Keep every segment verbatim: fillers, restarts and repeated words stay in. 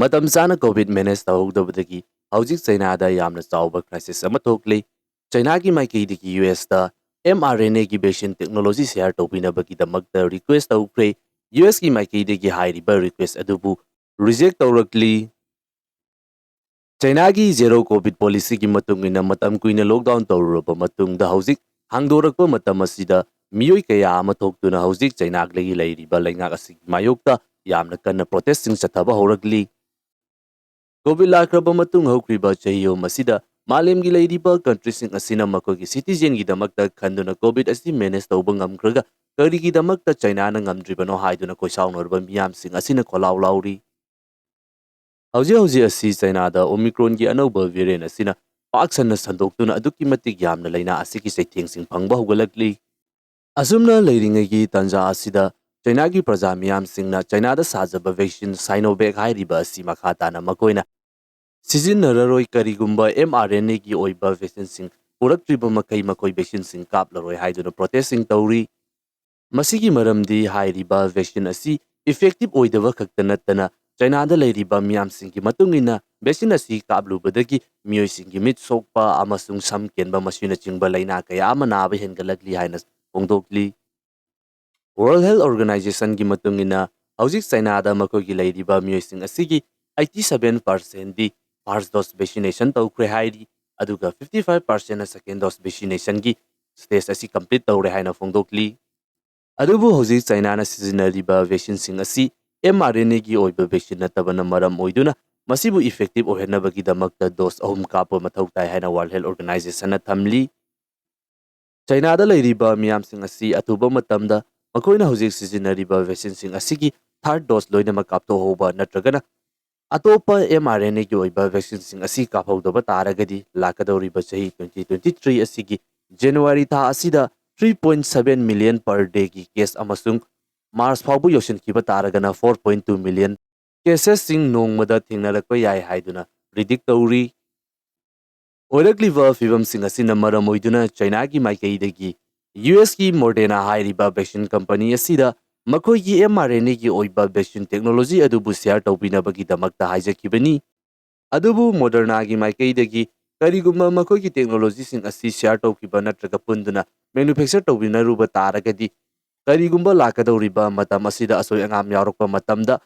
ꯃꯇꯝ ꯆꯥꯅ COVID manage ꯇꯧꯍꯧꯗꯕꯗꯒꯤ ꯍꯧꯖꯤꯛ ꯆꯩꯅꯥꯗ ꯌꯥꯝꯅ ꯆꯥꯎꯕ ꯀ꯭ꯔꯥꯏꯁꯤꯁ ꯑꯃ ꯊꯣꯛꯂꯤ꯫ ꯆꯩꯅꯥꯒꯤ ꯃꯥꯏꯀꯩꯗꯒꯤ ꯌꯨ ꯑꯦꯁꯇ ꯑꯦꯝ ꯑꯥꯔ ꯑꯦꯟ ꯑꯦꯒꯤ ꯚꯦꯛꯁꯤꯟ ꯇꯦꯛꯅꯣꯂꯣꯖꯤ ꯁꯦꯌꯔ ꯇꯧꯕꯤꯅꯕꯒꯤꯗꯃꯛꯇ ꯔꯤꯀ꯭ꯋꯦꯁ ꯇꯧꯈ꯭ꯔꯦ꯫ ꯌꯨ ꯑꯦꯁꯀꯤ ꯃꯥꯏꯀꯩꯗꯒꯤ ꯍꯥꯏꯔꯤꯕ ꯔꯤꯀ꯭ꯋꯦꯁ ꯑꯗꯨꯕꯨ ꯔꯤꯖꯦꯛ ꯇꯧꯔꯛꯂꯤ꯫ ꯆꯩꯅꯥꯒꯤ ꯖꯦꯔꯣ ꯀꯣꯚꯤꯗ ꯄꯣꯂꯤꯁꯤꯒꯤ ꯃꯇꯨꯡ ꯏꯟꯅ ꯃꯇꯝ ꯀꯨꯏꯅ ꯂꯣꯛꯗꯥꯎꯟ ꯇꯧꯔꯨꯔꯕ ꯃꯇꯨꯡꯗ ꯍꯧꯖꯤꯛ ꯍꯥꯡꯗꯣꯔꯛꯄ ꯃꯇꯝ ꯑꯁꯤꯗ ꯃꯤꯑꯣꯏ ꯀꯌꯥ ꯑꯃ ꯊꯣꯛꯇꯨꯅ ꯍꯧꯖꯤꯛ ꯆꯩꯅꯥꯗꯒꯤ ꯂꯩꯔꯤꯕ ꯂꯩꯉꯥꯛ ꯑꯁꯤꯒꯤ ꯃꯥꯌꯣꯛꯇ ꯌꯥꯝꯅ ꯀꯟꯅ ꯄ꯭ꯔꯣꯇꯦꯁꯁꯤꯡ ꯆꯠꯊꯕ ꯍꯧꯔꯛꯂꯤ꯫ ꯀꯣꯚꯤꯗ ꯂꯥꯛꯈ꯭ꯔꯕ ꯃꯇꯨꯡ ꯍꯧꯈ꯭ꯔꯤꯕ ꯆꯍꯤꯔꯣꯝ ꯑꯁꯤꯗ ꯃꯥꯂꯦꯝꯒꯤ ꯂꯩꯔꯤꯕ ꯀꯟꯇ꯭ꯔꯤꯁꯤꯡ ꯑꯁꯤꯅ ꯃꯈꯣꯏꯒꯤ ꯁꯤꯇꯤꯖꯦꯟꯒꯤꯗꯃꯛꯇ ꯈꯟꯗꯨꯅ ꯀꯣꯚꯤꯗ ꯑꯁꯤ ꯃꯦꯅꯦꯖ ꯇꯧꯕ ꯉꯝꯈ꯭ꯔꯒ ꯀꯔꯤꯒꯤꯗꯃꯛꯇ ꯆꯩꯅꯥꯅ ꯉꯝꯗ꯭ꯔꯤꯕꯅꯣ ꯍꯥꯏꯗꯨꯅ ꯀꯣꯏꯁꯥꯎꯅꯔꯕ ꯃꯤꯌꯥꯝꯁꯤꯡ ꯑꯁꯤꯅ ꯈꯣꯜꯂꯥꯎ ꯂꯥꯎꯔꯤ꯫ ꯍꯧꯖꯤꯛ ꯍꯧꯖꯤꯛ ꯑꯁꯤ ꯆꯩꯅꯥꯗ ꯑꯣꯃꯤꯀ꯭ꯔꯣꯟꯒꯤ ꯑꯅꯧꯕ ꯚꯦꯔꯤꯌꯦꯟ ꯑꯁꯤꯅ ꯄꯥꯛ ꯁꯟꯅ ꯁꯟꯗꯣꯛꯇꯨꯅ ꯑꯗꯨꯛꯀꯤ ꯃꯇꯤꯛ ꯌꯥꯝꯅ ꯂꯩꯅꯥ ꯑꯁꯤꯒꯤ ꯆꯩꯊꯦꯡꯁꯤꯡ ꯐꯪꯕ ꯍꯧꯒꯠꯂꯛꯂꯤ꯫ ꯑꯁꯨꯝꯅ ꯂꯩꯔꯤꯉꯩꯒꯤ ꯇꯥꯟꯖꯥ ꯑꯁꯤꯗ ꯆꯩꯅꯥꯒꯤ ꯄ꯭ꯔꯖꯥ ꯃꯤꯌꯥꯝꯁꯤꯡꯅ ꯆꯩꯅꯥꯗ ꯁꯥꯖꯕ ꯚꯦꯛꯁꯤꯟ ꯁꯥꯏꯅꯣꯚꯦꯛ ꯍꯥꯏꯔꯤꯕ ꯑꯁꯤ ꯃꯈꯥ ꯇꯥꯅ ꯃꯈꯣꯏꯅ ꯁꯤꯖꯤꯟꯅꯔꯔꯣꯏ, ꯀꯔꯤꯒꯨꯝꯕ ꯑꯦꯝ ꯑꯥꯔ ꯑꯦꯟ ꯑꯦꯒꯤ ꯑꯣꯏꯕ ꯚꯦꯛꯁꯤꯟꯁꯤꯡ ꯄꯨꯔꯛꯇ꯭ꯔꯤꯕ ꯃꯈꯩ ꯃꯈꯣꯏ ꯚꯦꯛꯁꯤꯟꯁꯤꯡ ꯀꯥꯞꯂꯔꯣꯏ ꯍꯥꯏꯗꯨꯅ ꯄ꯭ꯔꯣꯇꯦꯁꯁꯤꯡ ꯇꯧꯔꯤ꯫ ꯃꯁꯤꯒꯤ ꯃꯔꯝꯗꯤ ꯍꯥꯏꯔꯤꯕ ꯚꯦꯛꯁꯤꯟ ꯑꯁꯤ ꯏꯐꯦꯛꯇꯤꯚ ꯑꯣꯏꯗꯕ ꯈꯛꯇ ꯅꯠꯇꯅ ꯆꯩꯅꯥꯗ ꯂꯩꯔꯤꯕ ꯃꯤꯌꯥꯝꯁꯤꯡꯒꯤ ꯃꯇꯨꯡ ꯏꯟꯅ ꯚꯦꯛꯁꯤꯟ ꯑꯁꯤ ꯀꯥꯞꯂꯨꯕꯗꯒꯤ ꯃꯤꯑꯣꯏꯁꯤꯡꯒꯤ ꯃꯤꯠ ꯁꯣꯛꯄ ꯑꯃꯁꯨꯡ ꯁꯝ ꯀꯦꯟꯕ ꯃꯁꯤꯅꯆꯤꯡꯕ ꯂꯩꯅꯥ ꯀꯌꯥ ꯑꯃ ꯅꯥꯕ ꯍꯦꯟꯒꯠꯂꯛꯂꯤ ꯍꯥꯏꯅ ꯐꯣꯡꯗꯣꯛꯂꯤ꯫ ꯋꯥꯔꯜꯗ ꯍꯦꯜꯊ ꯑꯣꯔꯒꯅꯥꯏꯖꯦꯁꯟꯒꯤ ꯃꯇꯨꯡ ꯏꯟꯅ ꯍꯧꯖꯤꯛ ꯆꯩꯅꯥꯗ ꯃꯈꯣꯏꯒꯤ ꯂꯩꯔꯤꯕ ꯃꯤꯑꯣꯏꯁꯤꯡ ꯑꯁꯤꯒꯤ ꯑꯩꯠꯇꯤ ꯁꯚꯦꯟ ꯄꯥꯔꯁꯦꯟꯗꯤ ꯐꯥꯔꯁ ꯗꯣꯁ ꯚꯦꯛꯁꯤꯅꯦꯁꯟ ꯇꯧꯈ꯭ꯔꯦ ꯍꯥꯏꯔꯤ, ꯑꯗꯨꯒ ꯐꯤꯐꯇꯤ ꯐꯥꯏꯚ ꯄꯥꯔꯁꯦꯟꯅ ꯁꯦꯀꯦꯟ ꯗꯣꯁ ꯚꯦꯛꯁꯤꯅꯦꯁꯟꯒꯤ ꯁ꯭ꯇꯦꯖ ꯑꯁꯤ ꯀꯝꯄ꯭ꯂꯤꯠ ꯇꯧꯔꯦ ꯍꯥꯏꯅ ꯐꯣꯡꯗꯣꯛꯂꯤ꯫ ꯑꯗꯨꯕꯨ ꯍꯧꯖꯤꯛ ꯆꯩꯅꯥꯅ ꯁꯤꯖꯤꯟꯅꯔꯤꯕ ꯚꯦꯛꯁꯤꯟꯁꯤꯡ ꯑꯁꯤ ꯑꯦꯝ ꯑꯥꯔ ꯑꯦꯟ ꯑꯦꯒꯤ ꯑꯣꯏꯕ ꯚꯦꯛꯁꯤꯟ ꯅꯠꯇꯕꯅ ꯃꯔꯝ ꯑꯣꯏꯗꯨꯅ ꯃꯁꯤꯕꯨ ꯏꯐꯦꯛꯇꯤꯚ ꯑꯣꯏꯍꯟꯅꯕꯒꯤꯗꯃꯛꯇ ꯗꯣꯁ ꯑꯍꯨꯝ ꯀꯥꯞꯄ ꯃꯊꯧ ꯇꯥꯏ ꯍꯥꯏꯅ ꯋꯥꯔꯜꯗ ꯍꯦꯜꯊ ꯑꯣꯔꯒꯅꯥꯏꯖꯦꯁꯟꯅ ꯊꯝꯂꯤ꯫ ꯆꯩꯅꯥꯗ ꯂꯩꯔꯤꯕ ꯃꯤꯌꯥꯝꯁꯤꯡ ꯑꯁꯤ ꯑꯊꯨꯕ ꯃꯇꯝꯗ ꯃꯈꯣꯏꯅ ꯍꯧꯖꯤꯛ ꯁꯤꯖꯤꯟꯅꯔꯤꯕ ꯚꯦꯛꯁꯤꯟꯁꯤꯡ ꯑꯁꯤꯒꯤ ꯊꯥꯔꯠ ꯗꯣꯁ ꯂꯣꯏꯅꯃꯛ ꯀꯥꯞꯊꯣꯛꯍꯧꯕ ꯅꯠꯇ꯭ꯔꯒꯅ ꯑꯇꯣꯞꯄ ꯑꯦꯝ ꯑꯥꯔ ꯑꯦꯟ ꯑꯦꯒꯤ ꯑꯣꯏꯕ ꯚꯦꯛꯁꯤꯟꯁꯤꯡ ꯑꯁꯤ ꯀꯥꯞꯍꯧꯗꯕ ꯇꯥꯔꯒꯗꯤ ꯂꯥꯛꯀꯗꯧꯔꯤꯕ ꯆꯍꯤ ꯇ꯭ꯋꯦꯟꯇꯤ ꯇ꯭ꯋꯦꯟꯇꯤ ꯊ꯭ꯔꯤ ꯑꯁꯤꯒꯤ ꯖꯅꯋꯥꯔꯤ ꯊꯥ ꯑꯁꯤꯗ three point seven million per ꯗꯦꯒꯤ ꯀꯦꯁ ꯑꯃꯁꯨꯡ ꯃꯥꯔꯆ ꯐꯥꯎꯕ ꯌꯧꯁꯤꯟꯈꯤꯕ ꯇꯥꯔꯒꯅ ꯐꯣꯔ ꯄꯣꯏꯟꯠ ꯇꯨ ꯃꯤꯂꯤꯌꯟ ꯀꯦꯁꯦꯁꯁꯤꯡ ꯅꯣꯡꯃꯗ ꯊꯦꯡꯅꯔꯛꯄ ꯌꯥꯏ ꯍꯥꯏꯗꯨꯅ ꯄ꯭ꯔꯤꯗꯤꯛ ꯇꯧꯔꯤ꯫ ꯑꯣꯏꯔꯛꯂꯤꯕ ꯐꯤꯕꯝꯁꯤꯡ ꯑꯁꯤꯅ ꯃꯔꯝ ꯑꯣꯏꯗꯨꯅ ꯆꯩꯅꯥꯒꯤ ꯃꯥꯏꯀꯩꯗꯒꯤ ꯌꯨ ꯑꯦꯁꯀꯤ ꯃꯣꯗꯦꯅꯥ ꯍꯥꯏꯔꯤꯕ ꯚꯦꯛꯁꯤꯟ ꯀꯝꯄꯅꯤ ꯑꯁꯤꯗ ꯃꯈꯣꯏꯒꯤ mRNAꯒꯤ ꯑꯣꯏꯕ vaccine technology ꯑꯗꯨꯕꯨ share ꯇꯧꯕꯤꯅꯕꯒꯤꯗꯃꯛꯇ ꯍꯥꯏꯖꯈꯤꯕꯅꯤ꯫ ꯑꯗꯨꯕꯨ Modernaꯒꯤ ꯃꯥꯏꯀꯩꯗꯒꯤ ꯀꯔꯤꯒꯨꯝꯕ ꯃꯈꯣꯏꯒꯤ technologyꯁꯤꯡ ꯑꯁꯤ share ꯇꯧꯈꯤꯕ ꯅꯠꯇ꯭ꯔꯒ ꯄꯨꯟꯗꯨꯅ manufacture ꯇꯧꯕꯤꯅꯔꯨꯕ ꯇꯥꯔꯒꯗꯤ, ꯀꯔꯤꯒꯨꯝꯕ ꯂꯥꯛꯀꯗꯧꯔꯤꯕ ꯃꯇꯝ ꯑꯁꯤꯗ ꯑꯁꯣꯏ ꯑꯉꯥꯝ ꯌꯥꯎꯔꯛꯄ ꯃꯇꯝꯗ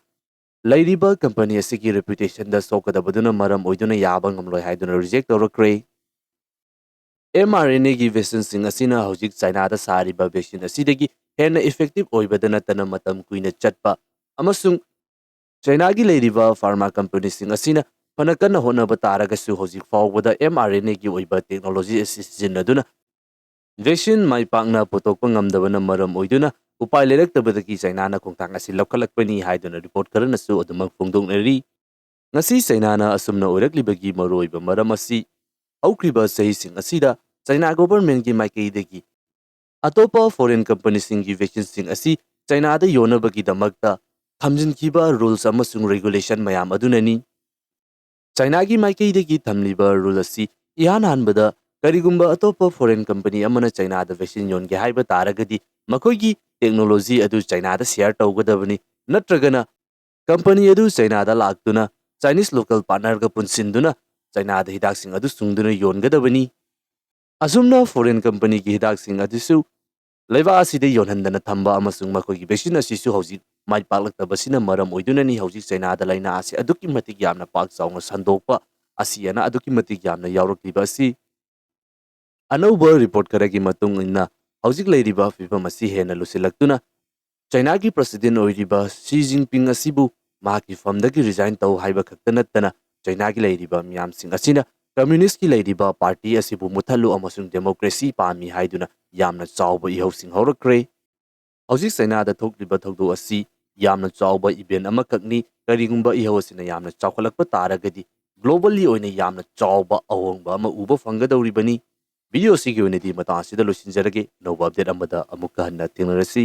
ꯂꯩꯔꯤꯕ company ꯑꯁꯤꯒꯤ reputationꯗ ꯁꯣꯛꯀꯗꯕꯗꯨꯅ ꯃꯔꯝ ꯑꯣꯏꯗꯨꯅ ꯌꯥꯕ ꯉꯝꯂꯣꯏ ꯍꯥꯏꯗꯨꯅ reject ꯇꯧꯔꯛꯈ꯭ꯔꯦ꯫ mRNAꯒꯤ vaccineꯁꯤꯡ ꯑꯁꯤꯅ ꯍꯧꯖꯤꯛ Chinaꯗ ꯁꯥꯔꯤꯕ vaccine ꯑꯁꯤꯗꯒꯤ ꯍꯦꯟꯅ effective ꯑꯣꯏꯕꯗ ꯅꯠꯇꯅ ꯃꯇꯝ ꯀꯨꯏꯅ ꯆꯠꯄ ꯑꯃꯁꯨꯡ Chinaꯒꯤ ꯂꯩꯔꯤꯕ pharma companyꯁꯤꯡ ꯑꯁꯤꯅ ꯐꯅ ꯀꯟꯅ ꯍꯣꯠꯅꯕ ꯇꯥꯔꯒꯁꯨ ꯍꯧꯖꯤꯛ ꯐꯥꯎꯕꯗ mRNAꯒꯤ ꯑꯣꯏꯕ technology ꯑꯁꯤ ꯁꯤꯖꯤꯟꯅꯗꯨꯅ vaccine ꯃꯥꯏ ꯄꯥꯛꯅ ꯄꯨꯊꯣꯛꯄ ꯉꯝꯗꯕꯅ ꯃꯔꯝ ꯑꯣꯏꯗꯨꯅ ꯎꯄꯥꯏ ꯂꯩꯔꯛꯇꯕꯗꯒꯤ Chinaꯅ ꯈꯣꯡꯊꯥꯡ ꯑꯁꯤ ꯂꯧꯈꯠꯂꯛꯄꯅꯤ ꯍꯥꯏꯗꯨꯅ report ꯈꯔꯅꯁꯨ ꯑꯗꯨꯃꯛ ꯐꯣꯡꯗꯣꯛꯅꯔꯤ꯫ ꯉꯁꯤ Chinaꯅ ꯑꯁꯨꯝꯅ ꯑꯣꯏꯔꯛꯂꯤꯕꯒꯤ ꯃꯔꯨꯑꯣꯏꯕ ꯃꯔꯝ ꯑꯁꯤ ꯍꯧꯈ꯭ꯔꯤꯕ ꯆꯍꯤꯁꯤꯡ ꯑꯁꯤꯗ China governmentꯀꯤ ꯃꯥꯏꯀꯩꯗꯒꯤ ꯑꯇꯣꯞꯄ foreign companyꯁꯤꯡꯒꯤ vaccineꯁꯤꯡ ꯑꯁꯤ Chinaꯗ ꯌꯣꯟꯅꯕꯒꯤꯗꯃꯛꯇ ꯊꯝꯖꯤꯟꯈꯤꯕ rules ꯑꯃꯁꯨꯡ regulation ꯃꯌꯥꯝ ꯑꯗꯨꯅꯅꯤ꯫ Chinaꯒꯤ ꯃꯥꯏꯀꯩꯗꯒꯤ ꯊꯝꯂꯤꯕ rule ꯑꯁꯤ ꯏꯍꯥꯟ ꯍꯥꯟꯕꯗ ꯀꯔꯤꯒꯨꯝꯕ ꯑꯇꯣꯞꯄ foreign company ꯑꯃꯅ Chinaꯗ vaccine ꯌꯣꯟꯒꯦ ꯍꯥꯏꯕ ꯇꯥꯔꯒꯗꯤ ꯃꯈꯣꯏꯒꯤ technology ꯑꯗꯨ Chinaꯗ share ꯇꯧꯒꯗꯕꯅꯤ, ꯅꯠꯇ꯭ꯔꯒꯅ company ꯑꯗꯨ Chinaꯗ ꯂꯥꯛꯇꯨꯅ Chinese local partnerꯒ ꯄꯨꯟꯁꯤꯟꯗꯨꯅ Chinaꯗ ꯍꯤꯗꯥꯛꯁꯤꯡ ꯑꯗꯨ ꯁꯨꯡꯗꯨꯅ ꯌꯣꯟꯒꯗꯕꯅꯤ꯫ ꯑꯁꯨꯝꯅ foreign companyꯒꯤ ꯍꯤꯗꯥꯛꯁꯤꯡ ꯑꯗꯨꯁꯨ ꯂꯩꯕꯥꯛ ꯑꯁꯤꯗ ꯌꯣꯟꯍꯟꯗꯅ ꯊꯝꯕ ꯑꯃꯁꯨꯡ ꯃꯈꯣꯏꯒꯤ vaccine ꯑꯁꯤꯁꯨ ꯍꯧꯖꯤꯛ ꯃꯥꯏ ꯄꯥꯛꯂꯛꯇꯕꯁꯤꯅ ꯃꯔꯝ ꯑꯣꯏꯗꯨꯅꯅꯤ ꯍꯧꯖꯤꯛ Chinaꯗ ꯂꯥꯏꯅꯥ ꯑꯁꯤ ꯑꯗꯨꯛꯀꯤ ꯃꯇꯤꯛ ꯌꯥꯝꯅ ꯄꯥꯛ ꯆꯥꯎꯅ ꯁꯟꯗꯣꯛꯄ, ꯑꯁꯤ ꯑꯅꯥ ꯑꯗꯨꯛꯀꯤ ꯃꯇꯤꯛ ꯌꯥꯝꯅ ꯌꯥꯎꯔꯛꯂꯤꯕ ꯑꯁꯤ꯫ ꯑꯅꯧꯕ report ꯈꯔꯒꯤ ꯃꯇꯨꯡ ꯏꯟꯅ ꯍꯧꯖꯤꯛ ꯂꯩꯔꯤꯕ ꯐꯤꯕꯝ ꯑꯁꯤ ꯍꯦꯟꯅ ꯂꯨꯁꯤꯜꯂꯛꯇꯨꯅ Chinaꯒꯤ president ꯑꯣꯏꯔꯤꯕ Xi Jinping ꯑꯁꯤꯕꯨ ꯃꯍꯥꯛꯀꯤ ꯐꯝꯗꯒꯤ resign ꯇꯧ ꯍꯥꯏꯕ ꯈꯛꯇ ꯅꯠꯇꯅ Chinaꯒꯤ ꯂꯩꯔꯤꯕ ꯃꯤꯌꯥꯝꯁꯤꯡ ꯑꯁꯤꯅ communistꯀꯤ ꯂꯩꯔꯤꯕ party ꯑꯁꯤꯕꯨ ꯃꯨꯠꯊꯠꯂꯨ ꯑꯃꯁꯨꯡ democracy ꯄꯥꯝꯃꯤ ꯍꯥꯏꯗꯨꯅ ꯌꯥꯝꯅ ꯆꯥꯎꯕ ꯏꯍꯧꯁꯤꯡ ꯍꯧꯔꯛꯈ꯭ꯔꯦ꯫ ꯍꯧꯖꯤꯛ Chinaꯗ ꯊꯣꯛꯂꯤꯕ ꯊꯧꯗꯣꯛ ꯑꯁꯤ ꯌꯥꯝꯅ ꯆꯥꯎꯕ event ꯑꯃꯈꯛꯅꯤ꯫ ꯀꯔꯤꯒꯨꯝꯕ ꯏꯍꯧ ꯑꯁꯤꯅ ꯌꯥꯝꯅ ꯆꯥꯎꯈꯠꯂꯛꯄ ꯇꯥꯔꯒꯗꯤ globally ꯑꯣꯏꯅ ꯌꯥꯝꯅ ꯆꯥꯎꯕ ꯑꯍꯣꯡꯕ ꯑꯃ ꯎꯕ ꯐꯪꯒꯗꯧꯔꯤꯕꯅꯤ꯫ Video ꯑꯁꯤꯒꯤ ꯑꯣꯏꯅꯗꯤ ꯃꯇꯥꯡ ꯑꯁꯤꯗ ꯂꯣꯏꯁꯤꯟꯖꯔꯒꯦ꯫ ꯑꯅꯧꯕ update ꯑꯃꯗ ꯑꯃꯨꯛꯀ ꯍꯟꯅ ꯊꯦꯡꯅꯔꯁꯤ꯫